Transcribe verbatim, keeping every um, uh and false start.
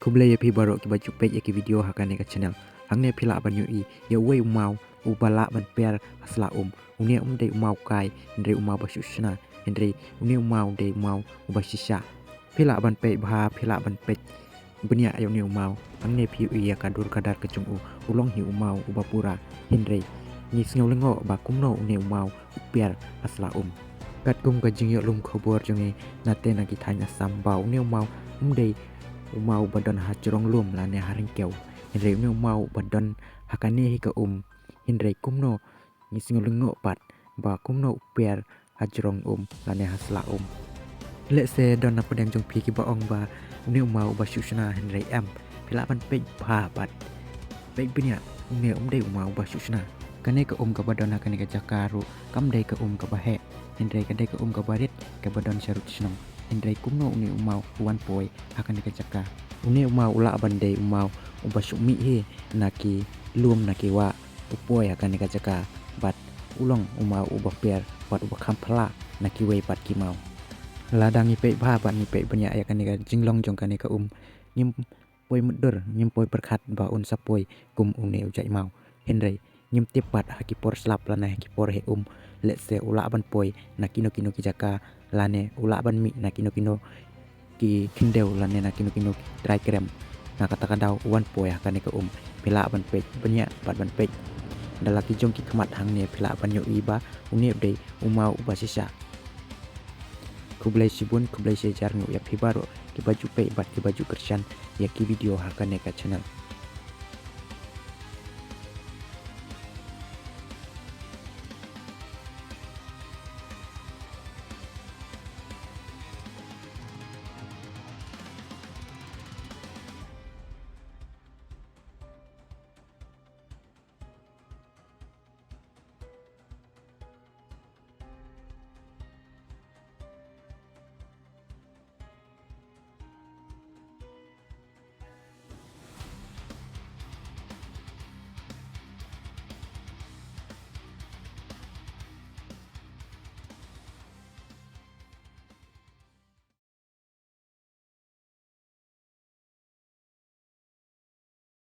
Khublei ïa phi baroh kiba ju peit ïa ki video ha kane ka channel. Hangne phi lah ban ïohi ïa uwei u maw uba lah ban per ha sla um. Une um dei u maw kai, hynrei u maw ba shu shna, hynrei une u maw dei u maw uba shisha. Phi lah ban peit bha, phi lah ban peit bniah ïa une u maw. Hangne phi ïohi ïa ka dur ka dar ka jong u, u long hi u maw uba pura, hynrei ngi sngew lyngngoh ba kumno une u maw u per ha sla um. Katkum ka jingïohlum khubor jong ngi na te na ki thaiñ Assam ba une u maw um dei u maw ba don ha jrong lum lane ha ryngkew. Hynrei une u maw ba don ha kane hi ka um, hynrei kumno ngi sngew lyngngoh pat ba kumno u per ha jrong um lane ha sla um. Lehse don na pdeng jong phi kiba ong ba une u maw uba shu shna, hynrei em, phi lah ban peit bha bad peit bniah, une um dei u maw uba shu shna. Kane ka um kaba don ha kane ka jaka ruh kam dei ka um kaba heh, hynrei ka dei ka um kaba rit kaba don sharud shnong. Hynrei kumno une u maw u wan poi ha kane ka jaka? Une u maw u lah ban dei u maw uba shu mih hi na ki lum na ki wah, u poi ha kane ka jaka bad u long u maw uba per bad uba kham phylla na kiwei pat ki maw. Lada ngi peit bha bad ngi peit bniah ïa kane ka jinglong jong kane ka um, ngim poi mutdur, ngim poi pyrkhat ba un sa poi kum une u jait maw. Hynrei ngim tip pat ha ki por slap lane ha ki por heh um, lehse u lah ban poi na kino kino ki jaka lane u lah ban mih na kino kino ki khyndew lane na kino kino ki trai krem. Na kata ka daw u wan poi ha kane ka um. Phi lah ban peit bniah bad ban peit da la ki jong ki khmat hangne, phi lah ban ïohi ba une u dei u maw uba shisha. Khublei shibun, khublei shihajar nguh ïa phi baroh kiba ju peit bad kiba ju kyrshan ïa ki video ha kane ka channel.